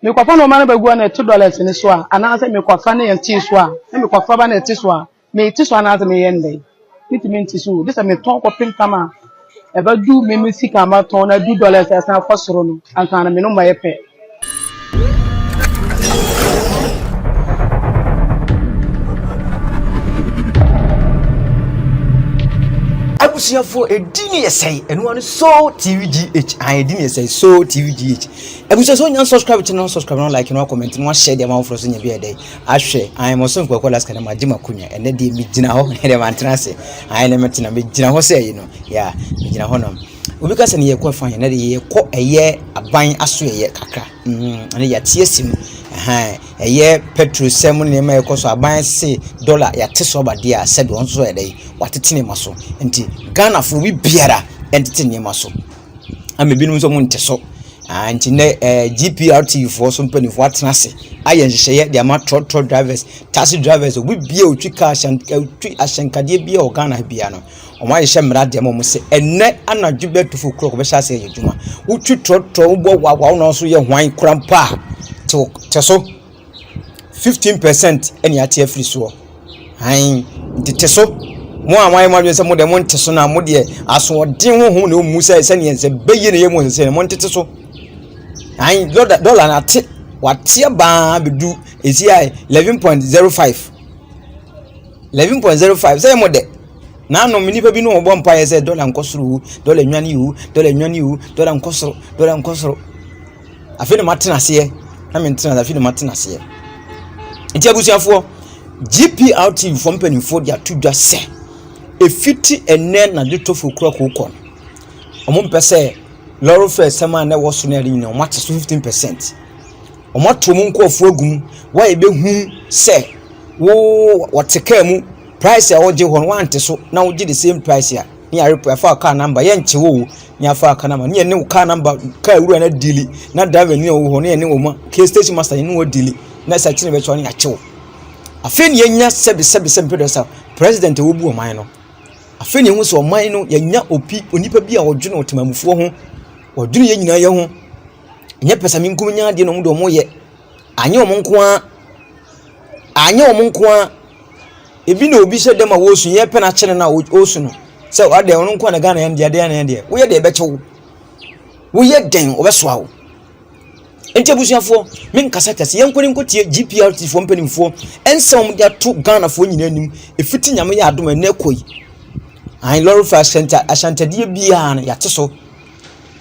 Mekɔfa nnoɔma no bɛgu hɔ na ɛte dollars no so a, anaasɛ mekɔfa na ɛntee so a, na mekɔfa ba na ɛte so a, mete so anaasɛ meyɛ no dɛn? Mentumi nte so o. Gye sɛ metɔn kɔpem tam a ɛbɛdu me me sika a matɔn no adu dollars a ɛsan kɔ soro no ansa na me no mayɛ pɛ. Abusuafoɔ ɛdi ne yɛ sɛe ɛno ano so tvgh an ɛdi ne yɛ sɛe so tvgh abusua sɛ onya subscribe channel subscribe na like na comment na wahyɛ deɛ ma foforɔ so nya bi ɛdɛ ahwɛ an mo so nkɔkɔ last kana ma gye makonya ɛnɛ deɛ megyina hɔ ɛdɛ mantena ase an ne metena megyina hɔ sɛ ɛyi no ya megyina hɔ nom obi ka sɛ ne yɛkɔ fa yɛn ɛnɛ yɛkɔ ɛyɛ aban aso ɛyɛ kakra mm ɛnɛ yɛate asi mu ɛhan ɛyɛ petrol sɛm ne nneɛma ɛkɔ so aban se dollar yɛate so aba deɛ a sɛbi wɔn nso ɛdɛ watete nneɛma so nti Ghanafoɔ bi biara ɛntete nneɛma so ama ebinom nso wɔn nte so ah nti nɛ ɛɛ eh, GPRT foɔ so mpanimfoɔ atena ase ayɛ nhyehyɛeɛ de ama trɔtrɔ drivers taxi drivers obi bia otwi kaa ahyɛn otwi ahyɛnkadeɛ bi a wɔ Ghana ha bia no wɔn ahyehyɛ mmara de ama wɔn sɛ ɛnɛ anadwo bɛyɛ tofo kuro kɔbɛhyɛ ase yɛ adwuma wotwi trɔtrɔ wobɔ wawa wɔn nso yɛ hwan kora mpo a te te so. 15 percent ɛna ate afiri soɔ ae ntete so mo a moayɛ mo adwene sɛ mo deɛ monte so na mo deɛ asoɔden honhom na ɔmu sɛ sɛdeɛ sɛ bɛyie na ɛyɛ mu sɛ montete so ae dɔla dɔla na ate wate abaa bɛdu ɛsi a 11.05 11.05 sɛ mo dɛ nanom nnipa bi ne wɔbɔ mpaeɛ sɛ dɔla nkɔ soro o dɔla nwane o dɔla nwane o dɔla nkɔ soro dɔla nkɔ soro Afei na matena aseɛ na mentena ase afei na matena aseɛ nti abusuafoɔ GPRT foɔ mpanimfoɔ de ato dwa sɛ efiti ɛnɛ na de tofo kura kookɔ no wɔn mpɛ sɛ lɔre fɛ sɛm a na ɛwɔ so no ade nyinaa wɔn ate so 15 percent wɔn ato wɔn nkurɔfoɔ agu mu wɔayɛ bɛhu sɛ wo wɔte kaa mu price a wɔgye hɔ no wɔante so na wogye the same price a ne yɛare yɛafa car number yɛnkye wo o ne yɛafa car number ne yɛne wo car number car wura no adili na driver ni a ɔwɔ hɔ ne yɛne wɔn a station master ne wɔn adili na sɛ akyere bɛkyɛ ne yɛakye wo afei ne yɛnya sɛbi sɛbi sɛbi mpɛ dɛ sɛ president a wɔbu ɔman no afei ne yɛhu sɛ ɔman no yɛnya opi onipa bi a ɔdwene ɔtemamufoɔ ho ɔdwene yɛn nyinaa yɛ ho nyɛ pɛsɛmenkominya nya adeɛ na wɔn de wɔn yɛ anyɛ wɔn nko ara anyɛ wɔn nko ara Ebi na obi hyɛ dɛm a wɔresu yɛ pɛ na akyere no a ɔresu no sɛ adeɛ ɔno nko na Ghana yɛn deɛ adeɛ yɛn deɛ woyɛ deɛ ɛbɛkyɛ wo woyɛ dɛn wɔbɛsoa wo nti abusuafoɔ menkasa kɛse yɛnkɔ ne nkɔtie GPRT foɔ mpanimfoɔ ɛnsɛm wɔn de ato Ghanafoɔ nyinaa anim ɛfiti nyame yɛ adom ɛnɛ kɔ yi ahen lɔre fa ahyɛntadeɛ biara no yɛate so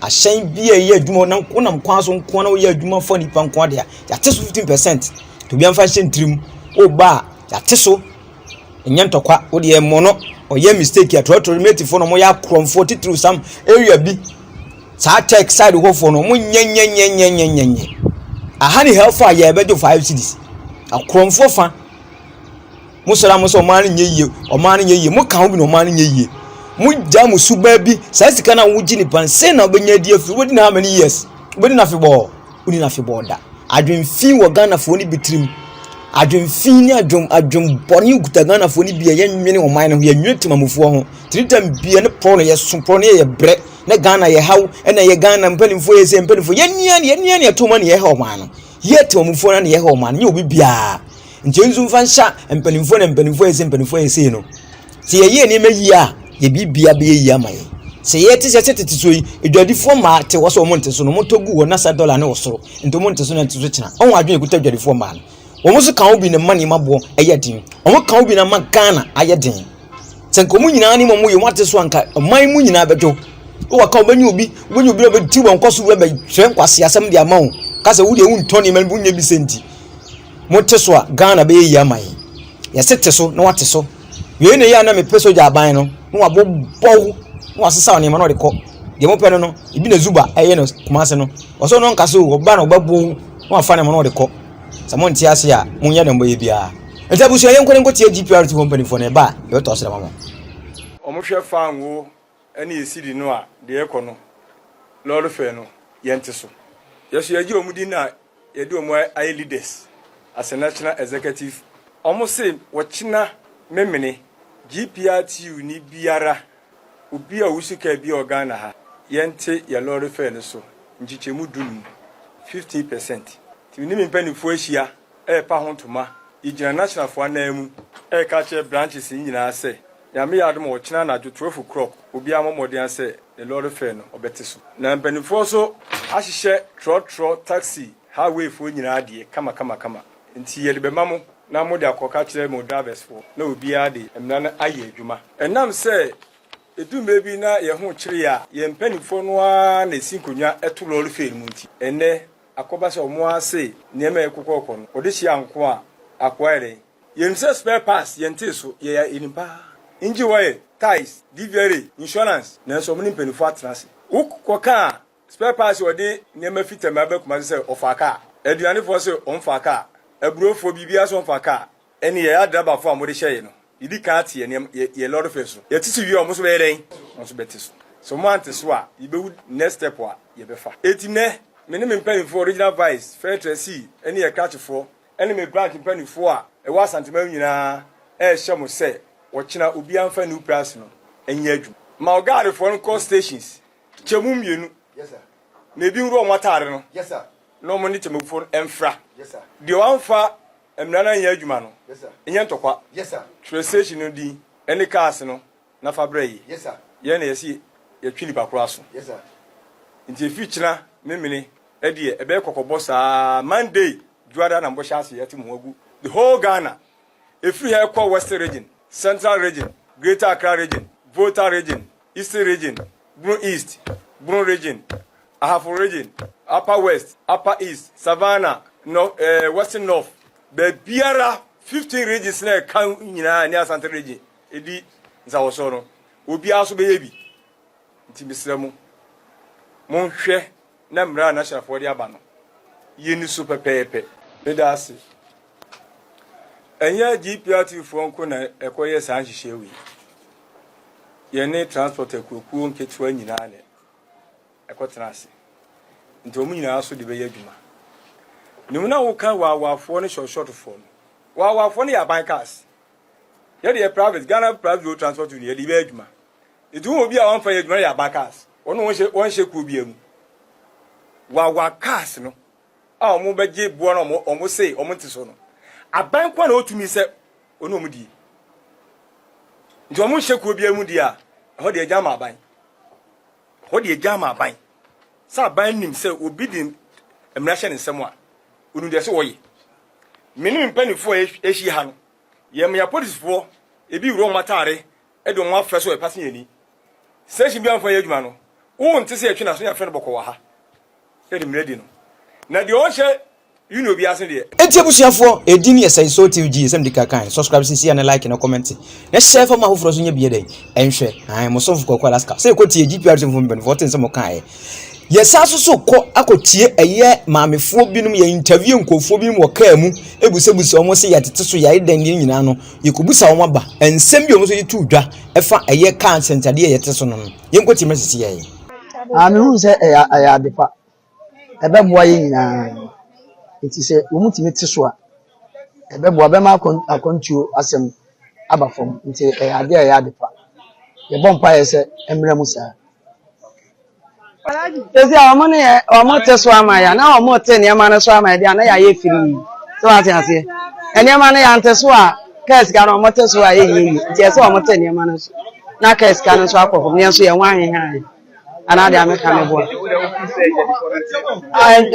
ahyɛn bi a ɛyɛ adwuma wonam wonam kwan so nko na woyɛ adwuma fa nipa nko adeɛ yɛate so 15 percent to obi amfa nhyɛ ntirim woba a yɛate so ɛnyɛ ntɔkwa wo deɛ mmɔ no ɔyɛ mistake a trɔtrɔ matefoɔ no wɔyɛ akorɔmfoɔ titiriw sam area bi saa tech side hɔfoɔ no wɔn nyɛnyɛnyɛnyɛnyɛnyɛ aha ne hɛlfo a yɛbɛgye 5 cities akorɔmfoɔ fa Mo sɔre a mo sɛ ɔman no nyɛ yie, ɔman no nyɛ yie. Mo ka ho bi na ɔman no nyɛ yie. Mo gya mo suban bi. Saa sika no a wogye nipa no, sɛn na wobɛnya adi afiri? Wobɛdi no how many years? Wobɛdi no afebɔɔ? Wonni no afebɔɔ da. Adwenfi wɔ Ghanafoɔ no bi tirim. Adwenfi ne adwen adwenbɔne kuta Ghanafoɔ no bi a yɛnwene ɔman no ho, yɛnwene temamufoɔ ho. Tiritam bia ne porɔ no yɛso porɔ no yɛ brɛ. Na Ghana yɛ haw, ɛna yɛ Ghana mpanimfoɔ yɛ sɛ mpanimfoɔ. Yɛnua yɛnua ne ɛto ma ne yɛha ɔman no. Yɛ temamufoɔ no na yɛha ɔman no, nyɛ obi biara. Nti nso mfa nhyɛ mpanimfoɔ na mpanimfoɔ yɛ sɛ mpanimfoɔ yɛ sei no. Sɛ yɛyɛ nneɛma yie a, yɛ biribia bɛyɛ yie ama yɛn. Sɛ yɛte sɛ sɛ tete so yi, adwadifoɔ mmaa te hɔ sɛ wɔn nte so no, wɔtɔ gu hɔ na sa dɔla ne wɔ soro. Nti wɔn nte so na nte so kyena. Wɔn adwene kuta adwadifoɔ mmaa no. Wɔn nso ka ho bi na mma nneɛma boɔ ɛyɛ den. Wɔn ka ho bi na ama Ghana ayɛ den. Sɛ nka wɔn nyinaa ne wɔn yɛ wɔn ate so anka ɔman mu nyinaa bɛdwo. Wowɔ ka wobɛnya obi, wobɛnya obi a ɔbɛdi wɔn kɔ so bɛkyerɛ nkwaseasɛm de ama wo. Ka sɛ wo deɛ wontɔ nneɛma no wonyɛ bi sɛ nti. Mote so a, Ghana bɛyɛ yie ama yɛn. Yɛse te so na wate so. Wei na ɛyɛ a na mepɛ sogya aban no na wabobɔ wo na wasesa wo nneɛma na ɔde kɔ. Deɛ mopɛ no no, ebi na Zuba ɛyɛ no Kumase no. Ɔsɛ ɔno nka so ɔba na ɔbɛbo wo na wafa nneɛma na ɔde kɔ. Sɛ monte ase a, monyɛ deɛ mobɛyɛ biara. Nti abusua yɛnkɔ ne nkɔtie GPRT hɔ mpanimfoɔ no ɛba a yɛbɛtoa so de ama mo. Wɔhwɛ fangoo ne esidi no a deɛ ɛkɔ no lɔre fɛ no yɛnte so. Yɛso yɛgye wɔn di na yɛde wɔn ayɛ leaders as a national executive. Wɔn se wɔkyena memene GPRTU ni biara obi a ɔwusu kaa biara wɔ Ghana ha yɛnte yɛ lɔre fare no so nkyekyɛmu dunum, 15 percent. Nti me ne me mpanimfoɔ ahyia repa ho ntoma. Yɛgyina Nationalfoɔ ananmu reka akyerɛ branches no nyinaa sɛ, Nyame yɛ adom a ɔkyena anadwo 12 o'clock obiara mmɔ mmɔden ara sɛ ne lɔre fare no ɔbɛte so. Na mpanimfoɔ nso ahyehyɛ trɔtrɔ, taxi, highway foɔ nyinaa deɛ kama kama kama. Nti yɛde bɛma mo na mode akɔka akyerɛ mo drivers foɔ na obiara de mmara no ayɛ adwuma. Ɛnam sɛ ɛdu mmerɛ bi na yɛn ho kyere yɛn a, yɛn mpanimfoɔ no ara na ɛsi nkonnwa to lɔre fare no mu nti, ɛnnɛ Akɔba sɛ ɔmo ara se nneɛma a ɛkokɔɔkɔ no wɔde hyia nko a akoa yɛ dɛn? Yɛnim sɛ spare parts yɛntee so, yɛyɛ yɛnim paa. Engine oil, tyres, DVLA, insurance, nanso ɔmo ne mpaninfoɔ atena ase. Wo kɔ ka a spare parts ɔde nneɛma fi Tema ba Kumasi sɛ ɔfaa kaa, aduanefoɔ se ɔmfaa kaa, aburofoɔ biribiara se ɔmfaa kaa. Ɛne yɛn adrabafoɔ a wɔde hyɛeɛ no, yɛdi kan ate yɛn nneɛma, yɛ, yɛn lɔre fare so. Yɛte so wie a, wɔn nso bɛyɛ dɛn? Wɔn nso bɛte so. Sɛ wɔn ante so a, yɛbɛhu next step a yɛbɛfa. Enti nnɛ, me ne me mpanimfoɔ, Regional Vice, Fair Trustee, ne yɛn krakyefoɔ, ne me branch mpanimfoɔ a ɛwɔ Asanteman nyinaa rehyɛ mo sɛ, ɔkyena obiara mfa new price no nyɛ adwuma. Ma wo guardfoɔ no nkɔ stations, kyɛ mu mmienu, na ebi nwura wɔn ataade no, na wɔn ne temamufoɔ no mfra. Deɛ wamfa Mmara no anyɛ adwuma no, nyɛ ntɔkwa. Twerɛ station no din ne cars no na fa brɛ ye. Yɛn na yɛse yɛtwe nipa koro aso. Nti ɛfiri kyena memene deɛ ɛbɛyɛ kɔkɔbɔ saa Monday dwoada na mobɛhyɛ ase yɛte mo ho agu the whole Ghana. Ɛfiri ha ɛkɔ Western region, Central region, Greater Accra region, Volta region, Eastern region, Brong East, Brong region, Ahafo Region, Upper West, Upper East, Savannah, North, eh, Western North, baabiara 15 regions na ɛka nyinaa ne Asante region ɛdi nsawɔsɔ no, obiara so bɛyɛ bi. Nti mesrɛ mo, monhwɛ na mmara a nationalfoɔ de aba no, yɛnni so pɛpɛɛpɛ. Meda ase. Ɛnyɛ GPRT foɔ nko na ɛkɔyɛ saa nhyehyɛe wei. Yɛne transport akuokuo nketewa nyinaa na ɛkɔtena ase. Nti wɔn nyinaa nso de bɛyɛ adwuma. Ne mu na woka waawaafoɔ ne shɔtshɔtfoɔ no. Waawaafoɔ no yɛ aban cars. Yɛde yɛ private, Ghana Private Road Transport Union, yɛde bɛyɛ adwuma. Nti wo obi a wɔmfa yɛ adwuma no yɛ aban cars. Wɔn wɔnhyɛ wɔnhyɛ kuo biara mu. Waawaa cars no a wɔn bɛgye boɔ no wɔn wɔn se wɔn nte so no. Aban ko na ɔtumi sɛ ɔne wɔn die. Nti wɔn nhyɛ kuo biara mu deɛ a, ɛhɔ deɛ agya ama aban. Hɔ deɛ gya ama aban. Sɛ aban nim sɛ obi de mmara hyɛ ne nsam a, onim deɛ ɛsɛ wɔyɛ. Me ne me mpanimfoɔ a yɛahyia ha no, yɛma yɛn apolisifoɔ ebi wura wɔn ataare de wɔn afrɛ sɛ wɔyɛ pasenyani. Station bi a wɔmfa nyɛ adwuma no, wonte sɛ yɛtwe n'aso na yɛafrɛ no bɔkɔɔ wɔ ha. Yɛde mmara di no. Na deɛ ɔnhyɛ Yi na obi ase deɛ. Enti abusuafoɔ, edin yɛ sɛn? So TV G, sɛ mede ka kan, subscribe sisi a na like na comment na share fa ma afoforɔ nso nyɛ bi yɛ dɛn ɛnhwɛ. Ae, mo somfo Kwaku Alaska. Sɛ yɛkɔ tie GPRC mfo mpanimfoɔ te nsɛm ɔkaeɛ. Yɛsan so so kɔ akɔtie ɛyɛ maamefoɔ binom, yɛ interview nkurɔfoɔ binom wɔ kaa mu, ebusabusa wɔn sɛ yɛatete so, yɛayɛ dɛn deɛ nyinaa no, yɛkɔbusa wɔn aba. Nsɛm bi a wɔn nso de to dwa ɛfa ɛyɛ kaa nsɛntadeɛ a yɛte so no no, yɛnkɔtie mmerɛ sisi yɛn. Ah, mehu sɛ ɛyɛ ɛyɛ ade pa. Ɛbɛboa yɛn nyinaa. Nti sɛ wɔtumi te so a, ɛbɛboa. Ɛbɛma akwantuo asɛm aba fam. Nti ɛyɛ adeɛ a ɛyɛ ade pa. Yɛbɔ mpaeɛ sɛ ɛmmra mu saa. Sɛsi a wɔn ne yɛ wɔn te so ama yɛ na wɔn te nneɛma no so ama yɛ deɛ a na yɛayɛ firii so wate aseɛ nneɛma no yɛante so a kaa sika no wɔn te so a ɛnyɛ yie nti ɛsɛ wɔn te nneɛma no so na kaa sika no nso akɔ fam yɛn nso yɛn ho ahehan anaa deɛ meka me boa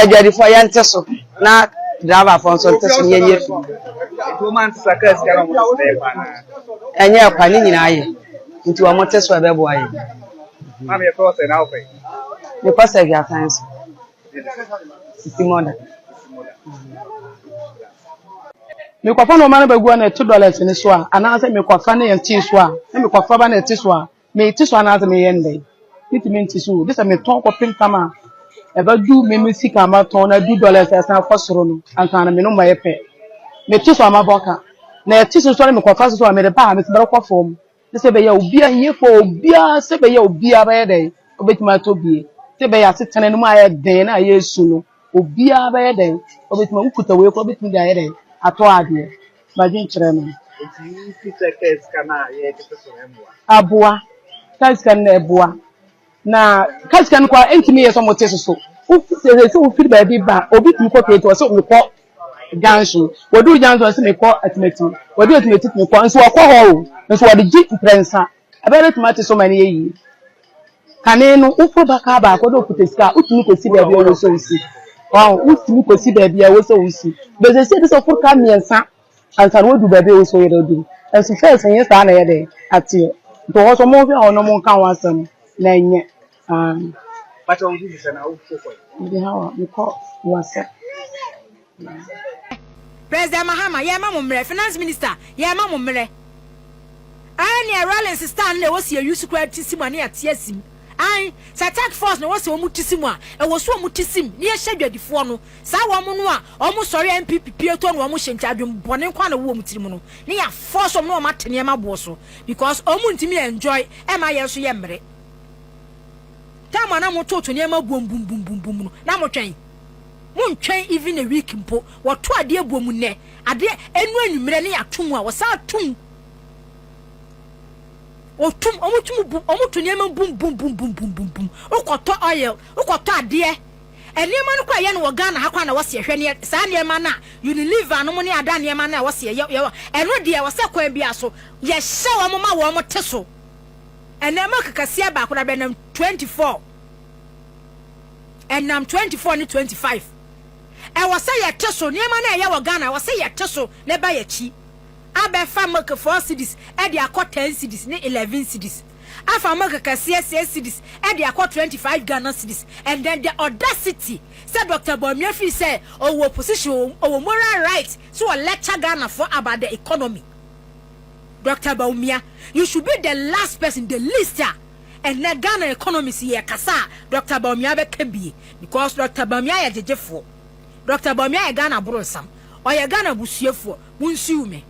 adwadifoɔ yɛnte so na driverfoɔ nso nte so na yɛnyɛ fi ɛnyɛ ɛkwa ne nyinaa yɛ nti wɔn te so ɛbɛboa yɛ mekɔ sɛ aduasan so sisi mɔda mekɔfa nneɛma no bɛgu na ɛte dollars ne so a anaasɛ mekɔfa ne yɛn tee so a na mekɔfa ba na ɛte so a Mete so anaasɛ meyɛ no dɛn? Mentumi nte so o. Gye sɛ metɔn kɔpem tam a ɛbɛdu me me sika a matɔn no adu dollars a ɛsan kɔ soro no ansa na me no mayɛ pɛ. Mete so a mabɔ ka. Na ɛte so nso a na mekɔfa so so a mede ba a mese mɛkɔ fam. Ne sɛ ɛbɛyɛ a obiara hiafoɔ obiara sɛ ɛbɛyɛ a obiara bɛyɛ dɛn obɛtumi atɔ bie. Sɛ ɛbɛyɛ a asetena no mu ayɛ den na ayɛ su no obiara bɛyɛ dɛn obɛtumi wokuta wei koraa wobɛtumi de ayɛ dɛn atɔ adeɛ. M'adwenkyerɛ no. Nti wofi sɛ kaa sika no a yɛtete so no mmoa? Aboa. Kaa sika no na ɛboa. Na kaa sika no koraa ɛntumi yɛ sɛ wɔte so so. Sɛ sɛ wofiri baabi ba, obi tumi kɔ Ketu, ɔsɛ mekɔ junction. Wɔduru junction, ɔsɛ mekɔ Atimati. Wɔduru Atimati, mekɔ nso wɔkɔ hɔ o, nso wɔde gye mprɛnsa. Ɛbɛyɛ dɛ tumi ate so ma no yɛ yie. Kane no, woforo ba kaa baako de okuta sika a, wotumi kɔsi baabi a ɛwɔ sɛ wosi. Ɔn, wotumi kɔsi baabi a ɛwɔ sɛ wosi. Bɛsɛ sɛ ebi sɛ woforo kaa mmiɛnsa ansa na wodu baabi a ɛwɔ sɛ woyɛ dɛ duru. Nso first nyɛ saa na ɛyɛ dɛ ateɛ. Nti wɔ hɔ so, ɔmo hwɛ hɔ na ɔmo nka ho asɛm na ɛnyɛ. Bàtà wo di sɛ na wo fo kɔ. Mede ha wɔ mekɔ Wasa. President Mahama, yɛma mo mmerɛ. Finance Minister, yɛma mo mmerɛ. Ɛne Rawlings style no na ɛwɔ si yɛyi so koraa ti si mu a ne yɛate asim. An sɛ task force na ɛwɔ sɛ wɔn ti si mu a, ɛwɔ so wɔn ti si mu ne yɛhyɛ dwadifoɔ no saa wɔn no a wɔn sɔre NPP pie to na wɔn hyɛ nti adwene bɔne nkwa na ɛwɔ wɔn tirim no ne yɛ force wɔn na wɔn ate nneɛma boɔ so, because wɔn ntumi enjoy ɛma yɛn nso yɛ mmerɛ. Time a na mo toto nneɛma buom bum bum bum bum no, na mo twɛn, mo ntwɛn even a week mpo. Wɔto adeɛ buom nnɛ, adeɛ enu anwummerɛ ne yɛato mu a, wɔsan atum otum ɔmo tum bu, ɔmo to nneɛma bum bum bum bum bum bum bum. Wokɔtɔ oil, wokɔtɔ adeɛ, nneɛma no kɔ ɛyɛ no wɔ Ghana ha kɔ na wɔsi ɛhwɛ ne saa nneɛma no a Unilever no mo ne ada nneɛma no a wɔsi ɛyɛ yɛ ɛno deɛ, wɔsɛ kwan bi aso yɛhyɛ wɔn ma wɔn te so. Ɛnneɛma kɛkɛseɛ baako na bɛnam 24, ɛnam 24 ne 25. Ɛwɔ sɛ yɛte so nneɛma no a ɛyɛ wɔ Ghana, ɛwɔ sɛ yɛte so na ɛba yɛkyi abɛfa milk 4 cedis ɛde akɔ 10 cedis ne 11 cedis, afa milk kɛseɛ 6 cedis ɛde akɔ 25 Ghana cedis. And then the audacity sɛ Dr Bawumia fi sɛ ɔwɔ position, ɔwɔ moral right so wɔ lecture Ghana for about the economy. Dr Bawumia, you should be the last person, the least a ɛnɛ Ghana economy si yɛ kasa a Dr Bawumia bɛka bie, because Dr Bawumia yɛ gyegyefoɔ. Dr Bawumia yɛ Ghana boro nsam, ɔyɛ Ghana busuafoɔ. Munsiw me.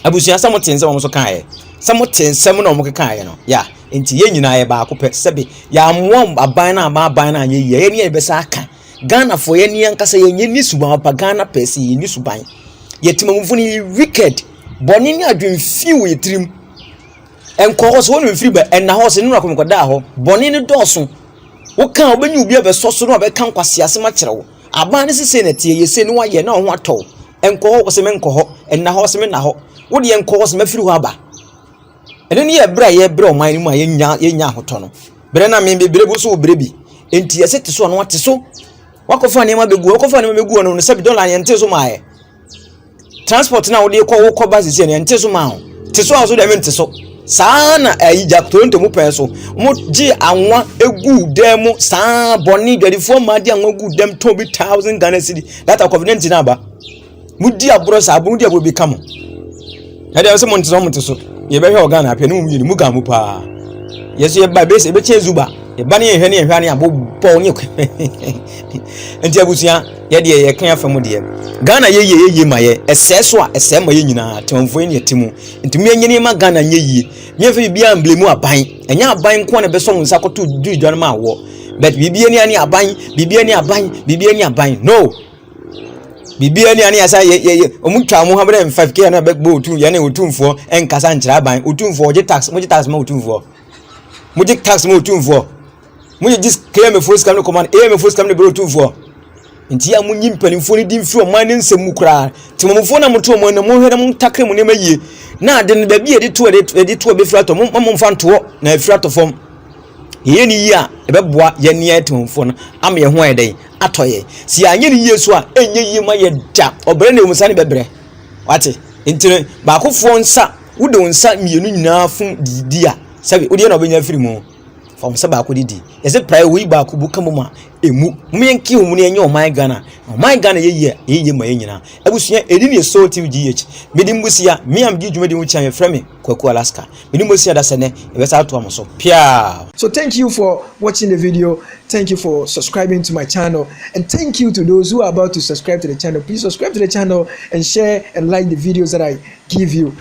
Abusua, sɛ mote nsɛm a wɔn nso kaeɛ, sɛ mote nsɛm na wɔn kekaeɛ no ya, nti yɛn nyinaa yɛ baako pɛ. Sɛbi yɛamoa aban no ama aban no anyɛ yie, yɛn ni yɛ bɛsa aka Ghanafoɔ. Yɛn ni ankasa yɛn nyɛ ni suban pa. Ghana pɛ sɛ yɛn ni suban, yɛ temamufo no, yɛ wicked, bɔne ne adwemfi wɔ yɛ tirim. Nkɔ hɔ sɛ wɔn mfiri ba ɛna hɔ sɛ nnura kɔmkɔda hɔ, bɔne no dɔɔso. Woka a, wobɛnya obi abɛsɔ so na wabɛka nkwasiasɛm akyerɛ wo. Aban no sese na tie yɛse ne wayɛ na ɔho atɔ wo. Nkɔ hɔ sɛ menkɔ hɔ, ɛnna hɔ sɛ menna hɔ, wodeɛ nkɔ hɔ sɛ mɛfiri hɔ aba. Ɛno ne yɛ berɛ a yɛbrɛ ɔman no mu a yɛnya ahotɔ no. Berɛ no a me bebrɛ bi so wɔ berɛ bi enti yɛsɛ te so a na wate so, wakɔfa nneɛma bɛgu, wakɔfa nneɛma bɛgu no no. Sɛbi, dɔla yɛnte so maayɛ transport na wode kɔ wokɔ ba sisi no, yɛnte so maa wo te so a so deɛ mente so. Saa na ayi gya Toronto mu pɛn so mo gye anwa egu dan mu saa bɔne. Dwadifoɔ mmaa de anwa gu dɛm tɔn bi 1,000 Ghana cedi. Data COVID-19 aba, mo di aborɔ saa, mo di aborɔ bi ka mo. Ɛdeɛ sɛ mo nte so, mo te so, yɛbɛhwɛ wɔ Ghana apɛ ne mo mmienu mu gan mu paa. Yɛso yɛba bɛsɛ yɛbɛkyɛn zuba, yɛba ne yɛhwɛ ne yɛhwɛ ne abobɔ ne. Nti abusua, yɛdeɛ yɛka afa mu deɛ, Ghana yɛyie, yɛyie ma yɛ ɛsɛɛ so a, ɛsɛɛ ma yɛ nyinaa. Tɛmfoɔ yi ne yɛte mu, nti mo yɛnyɛ nneɛma Ghana nyɛ yie. Miɛmfa biribiara mble mu aban, ɛnyɛ aban nko na ɛbɛsɔ wo nsa kɔto du dwa no ma awɔ, but biribi ani ani aban, biribi ani aban, biribi ani aban no, biribi ani ani asa yɛ yɛ yɛ. Ɔmo twa ɔmo 105 k na bɛbɔ otum yɛne otumfoɔ ɛnkasa nkyerɛ aban. Otumfoɔ ɔgye tax, mo gye tax ma otumfoɔ, mo gye tax ma otumfoɔ, mo gye gye KMA sika no kɔma no, AMA sika no bɛrɛ otumfoɔ. Nti a monyi mpanimfoɔ no di mfiri ɔman ne nsɛm mu koraa. Temamufoɔ no a moto ɔman no, monhwɛ na montakere mo nneɛma yie na ade no baabi a yɛde to yɛde to a bɛfiri atɔ mo, momfa ntoɔ na afiri atɔ fam. Yɛyɛ ne yie a, ɛbɛboa yɛn ne yɛn temamufoɔ no ama yɛn ho ayɛ dɛn atɔ yɛn. Si yɛanyɛ ne yie so a, ɛnyɛ yie ma yɛ da. Ɔbrɛ na ɛwɔ mu sa ne bɛbrɛ wate. Nti no baakofoɔ nsa, wode wo nsa mmienu nyinaa fom didi a, sɛbi wodeɛ na wobɛnya afiri mu. Fa wo nsa baako didi. Yɛsɛ praeɛ wei baako bu ka mu ma emu. Mo yɛn ke mu ne yɛnyɛ ɔman Ghana. Ɔman Ghana yɛ yie, yɛ yie ma yɛn nyinaa. Abusua, ɛdi ne Soul TV GH. Mede mbusia me a medi dwumadi ho kyɛn, yɛfrɛ me Kwaku Alaska. Mede mbusia da sɛ nɛ yɛbɛsa atoa mo so piaa. So thank you for watching the video. Thank you for subscribing to my channel. And thank you to those who are about to subscribe to the channel. Please subscribe to the channel and share and like the videos that I give you.